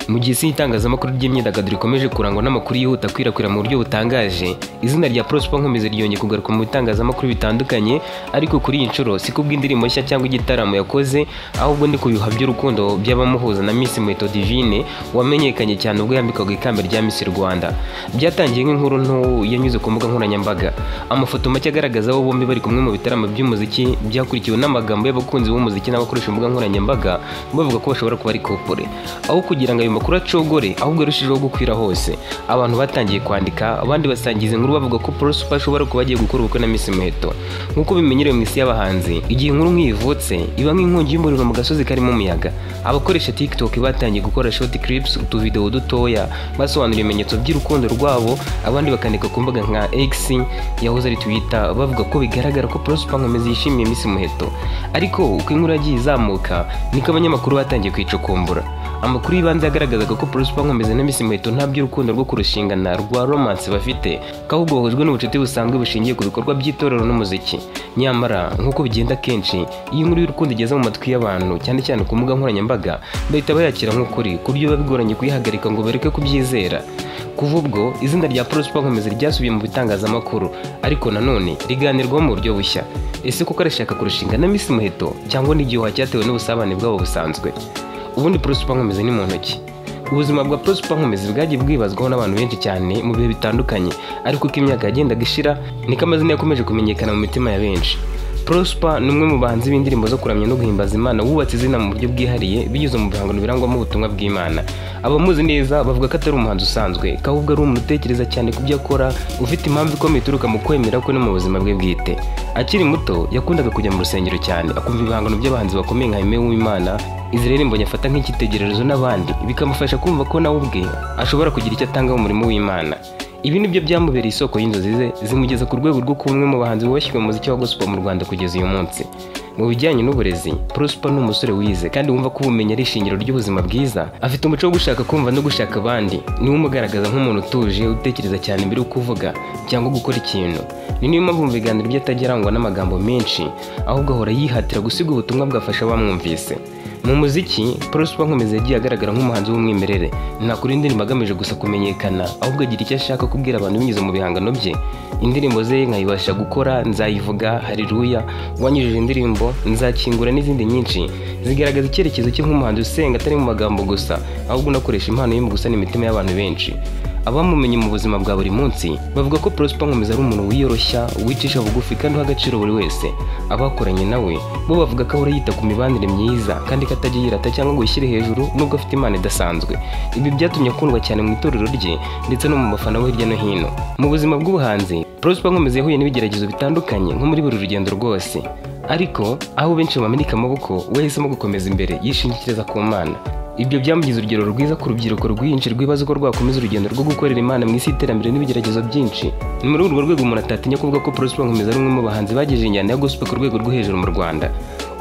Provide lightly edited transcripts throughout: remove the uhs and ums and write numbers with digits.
Mu gihe isi y'itangazamakuru ry'imyidagaduro ikomeje kurangwa n'amakuru yihuta akwirakwira mu buryo butangaje, izina rya Prosper Nkomezi ryongeye kugaruka mu bitangazamakuru bitandukanye, ariko kuri iyi nshuro si kubw'indirimbo nshya cyangwa igitaramo yakoze, ahubwo ni ku bihuha by'urukundo by'abamuhuza na Miss Muheto Divine wamenyekanye cyane ubwo yambikwaga ikamba rya Miss Rwanda. Byatangiye nk'inkuru nto yanyuze ku mbuga nkoranyambaga, amafoto make agaragaza abo bombi bari kumwe mu bitaramo by'umuziki, byakurikiwe n'amagambo y'abakunzi b'umuziki n'abakoresha imbuga nkoranyambaga bavuga ko bashobora kuba ari couple. Aho kugira ngo ayo makuru acogore, ahubwo yarushijeho gukwira hose. Abantu batangiye kwandika, abandi basangiza inkuru bavuga ko Prosper ashobora kuba agiye gukora ubukwe na Miss Muheto. Nk'uko bimenyerewe mu isi y'abahanzi, igihe inkuru nk'iyi ivutse iba nk'inkongi y'umuriro mu gasozi karimo umuyaga. Abakoresha TikTok batangiye gukora short clips, utuvidewo dutoya, basobanura ibimenyetso by'urukundo rwabo, abandi bakandika ku mbuga nka X yahoze ari Twitter, bavuga ko bigaragara ko Prosper Nkomezi yishimiye Miss Muheto. Ariko uko inkuru yagiye izamuka, niko abanyamakuru batangiye kuyicukumbura. Amakuru y'ibanze yagaragazaga ko Prosper Nkomezi na Miss Muheto nta by'urukundo rwo kurushingana rwa romance bafite, ko ahubwo bahujwe n'ubucuti busanzwe bushingiye ku bikorwa by'itorero n'umuziki. Nyamara nk'uko bigenda kenshi, iyo inkuru y'urukundo igeze mu matwi y'abantu, cyane cyane ku mbuga nkoranyambaga, bahita bayakira nk'ukuri, ku buryo biba bigoranye kuyihagarika ngo bareke kubyizera. Kuva ubwo, izina rya Prosper Nkomezi ryasubiye mu bitangazamakuru, ariko nanone riganirwaho mu buryo bushya. Ese koko arashaka kurushinga na Miss Muheto, cyangwa ni igihuha cyatewe n'ubusabane bwabo busanzwe? Ubundi Prosper Nkomezi ni muntu ki? Ubuzima bwa Prosper Nkomezi bwagiye bwibazwaho n'abantu benshi cyane mu bihe bitandukanye, ariko uko imyaka yagendaga ishira niko amazina yakomeje kumenyekana mu mitima ya benshi. Prosper ni umwe mu bahanzi b'indirimbo zo kuramya no guhimbaza Imana wubatse izina mu buryo bwihariye binyuze mu bihangano birangwamo ubutumwa bw'Imana. Abamuzi neza bavuga ko atari umuhanzi usanzwe, ko ahubwo ari umuntu utekereza cyane ku byo akora, ufite impamvu ikomeye ituruka mu kwemera kwe no mu buzima bwe bwite. Akiri muto yakundaga kujya mu rusengero cyane, akumva ibihangano by'abahanzi bakomeye nka Aime Uwimana, Israel Mbonyi afata nk'icyitegererezo n'abandi, bikamufasha kumva ko nawe ubwe ashobora kugira icyo atanga mu murimo w'Imana. Ibi nibyo byamubereye isoko y'inzozi ze, zimugeza ku rwego rwo kuba umwe mu bahanzi bubashywe mu muziki wa gospel mu Rwanda kugeza uyu munsi. Mu bijyanye n'uburezi, Prosper ni umusore wize kandi wumva ko ubumenyi ari ishingiro ry'ubuzima bwiza. Afite umuco wo gushaka kumva no gushaka abandi. Niwe umugaragaza nk'umuntu utuje, utekereza cyane mbere yo kuvuga cyangwa gukora ikintu. Ni niyo mpamvu mu biganiro bye atajya arangwa n'amagambo menshi, ahubwo ahora yihatira gusiga ubutumwa bwafasha abamwumvise. Mu muziki, Prosper Nkomezi yagiye agaragara nk'umuhanzi w'umwimerere. Ntakora indirimbo agamije gusa kumenyekana, ahubwo agira icyo ashaka kubwira abantu binyuze mu bihangano bye. Indirimbo ze nka Ibasha Gukora, Nzayivuga, Haleluya, Wanyujije Indirimbo, Nzakingura n'izindi nyinshi, zigaragaza icyerekezo cye nk'umuhanzi usenga atari mu magambo gusa, ahubwo unakoresha impano ye mu gusana imitima y'abantu benshi. Abamumenye mu buzima bwa buri munsi bavuga ko Prosper Nkomezi ari umuntu wiyoroshya, wicisha bugufi kandi uha agaciro buri wese. Abakoranye nawe bo bavuga ko ahora yita ku mibanire myiza kandi ko atajya yirata cyangwa ngo yishyire hejuru nubwo afite impano idasanzwe. Ibi byatumye akundwa cyane mu itorero rye ndetse no mu bafana bo hirya no hino. Mu buzima bw'ubuhanzi, Prosper Nkomezi yahuye n'ibigeragezo bitandukanye nko muri buri rugendo rwose. Ariko aho benshi bamanika amaboko, we yahisemo gukomeza imbere yishingikiriza ku Mana. Ibyo byamugize urugero rwiza ku rubyiruko rwinshi rwibaza ko rwakomeza urugendo rwo gukorera Imana mu isi y'iterambere n'ibigeragezo byinshi. Ni muri urwo rwego umuntu atatinya kuvuga ko Prosper Nkomezi ari umwe mu bahanzi bagejeje injyana ya gospel ku rwego rwo hejuru mu Rwanda.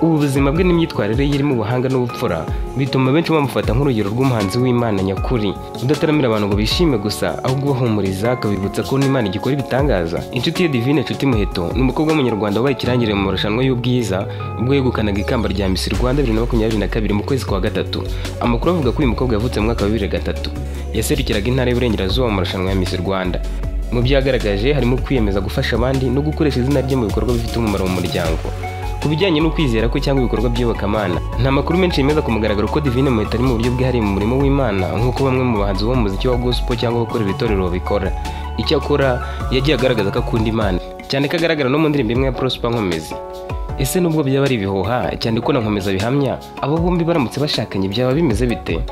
Ubu buzima bwe n'imyitwarire ye irimo ubuhanga n'ubupfura bituma benshi bamufata nk'urugero rw'umuhanzi w'Imana nyakuri, udataramira abantu ngo bishime gusa, ahubwo ubahumuriza akabibutsa ko n'Imana igikora ibitangaza. Inshuti ye Divine Nshuti Muheto ni umukobwa w'umunyarwanda wabaye ikirangirire mu marushanwa y'ubwiza ubwo yegukanaga ikamba rya Miss Rwanda 2022 mu kwezi kwa gatatu. Amakuru avuga ko uyu mukobwa yavutse mu mwaka wa 2003. Yaserukiraga intara y'Iburengerazuba mu marushanwa ya Miss Rwanda. Mu byo yagaragaje harimo kwiyemeza gufasha abandi no gukoresha izina rye mu bikorwa bifite umumaro mu muryango. Ku bijyanye no kwizera kwe cyangwa ibikorwa by'iyobokamana, nta makuru menshi yemeza ku mugaragaro ko Divine Muheto ari mu buryo bwihariye mu murimo w'Imana nk'uko bamwe mu bahanzi bo mu muziki wa gospel cyangwa abakorera itorero babikora. Icyakora yagiye agaragaza ko akunda Imana, cyane ko agaragara no mu ndirimbo imwe ya Prosper Nkomezi. Ese nubwo byaba ari ibihuha, cyane ko na Nkomezi abihamya, abo bombi baramutse bashakanye byaba bimeze bite?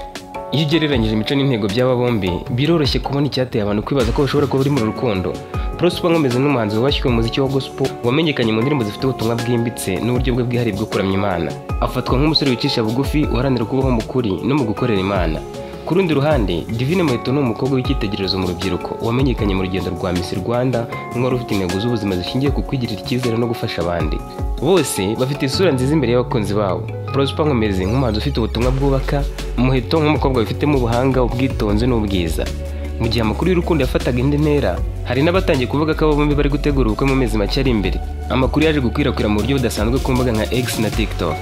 Iyo ugereranyije imico n'intego by'aba bombi, biroroshye kubona icyateye abantu kwibaza ko bashobora kuba bari mu rukundo. Prosper Nkomezi ni umuhanzi wubashywe mu muziki wa gospel, wamenyekanye mu ndirimbo zifite ubutumwa bwimbitse n'uburyo bwe bwihariye bwo kuramya Imana. Afatwa nk'umusore wicisha bugufi, uharanira kubaho mu kuri no mu gukorera Imana. Ku rundi ruhande, Divine Muheto ni umukobwa w'icyitegererezo mu rubyiruko, wamenyekanye mu rugendo rwa Miss Rwanda nk'uwari ufite intego z'ubuzima zishingiye ku kwigirira icyizere no gufasha abandi. Bose bafite isura nziza imbere y'abakunzi babo. Prosper Nkomezi nk'umuhanzi ufite ubutumwa bwubaka, Muheto nk'umukobwa wifitemo ubuhanga, ubwitonzi n'ubwiza. Mu gihe amakuru y'urukundo yafataga indi ntera, hari n'abatangiye kuvuga ko abo bombi bari gutegura ubukwe mu mezi make ari imbere. Amakuru yaje gukwirakwira mu buryo budasanzwe ku mbuga nka X na TikTok.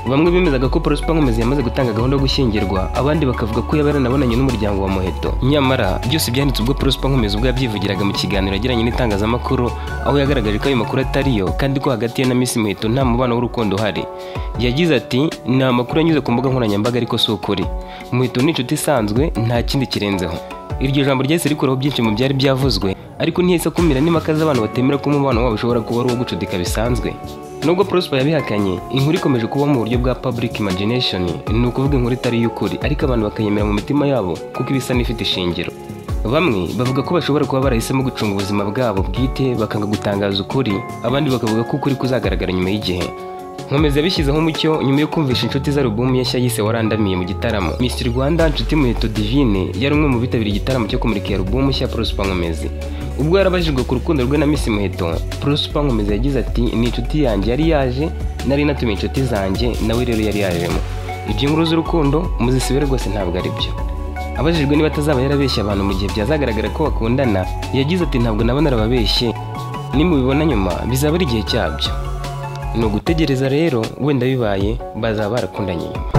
Bamwe bemezaga ko Prosper Nkomezi yamaze gutanga gahunda yo gushyingirwa, abandi bakavuga ko yaba yaranabonanye n'umuryango wa Muheto. Nyamara byose byanditse ubwo Prosper Nkomezi ubwo yabyivugiraga mu kiganiro yagiranye n'itangazamakuru, aho yagaragaje ko ayo makuru atariyo kandi ko hagati ye na Miss Muheto nta mubano w'urukundo uhari. Yagize ati: "Ni amakuru yanyuze ku mbuga nkoranyambaga ariko si ukuri. Muheto ni inshuti isanzwe, nta kindi kirenzeho." Iryo jambo ryahise rikuraho byinshi mu byari byavuzwe, ariko ntiyahise akumira n'impaka z'abantu batemera ko umubano wabo ushobora kuba ari uwo gucudika bisanzwe. Nubwo Prosper yabihakanye, inkuru ikomeje kuba mu buryo bwa public imagination, ni ukuvuga inkuru itari iy'ukuri, ariko abantu bakayemera mu mitima yabo kuko ibisa n'ifite ishingiro. Bamwe bavuga ko bashobora kuba barahisemo gucunga ubuzima bwabo bwite bakanga gutangaza ukuri, abandi bakavuga ko ukuri kuzagaragara nyuma y'igihe. Nkomezi yabishyizeho umucyo nyuma yo kumvisha inshuti ze alubumu ye nshya yise Warandamiye mu gitaramo. Miss Rwanda Nshuti Muheto Divine yari umwe mu bitabiriye igitaramo cyo kumurika iyi alubumu nshya Prosper Nkomezi. Ubwo yarabajijwe ku rukundo rwe na Miss Muheto, Prosper Nkomezi yagize ati: "Ni inshuti yanjye yari yaje, nari natumiye inshuti zanjye, nawe rero yari yajemo. Ibyo inkuru z'urukundo muzisubire rwose ntabwo ari byo." Abajijwe niba atazaba yarabeshye abantu mu gihe byazagaragara ko bakundana, yagize ati: "Ntabwo naba narababeshye, nimubibona nyuma bizaba ari igihe cyabyo." Ni ugutegereza rero, wenda bibaye bazaba barakundanye nyuma.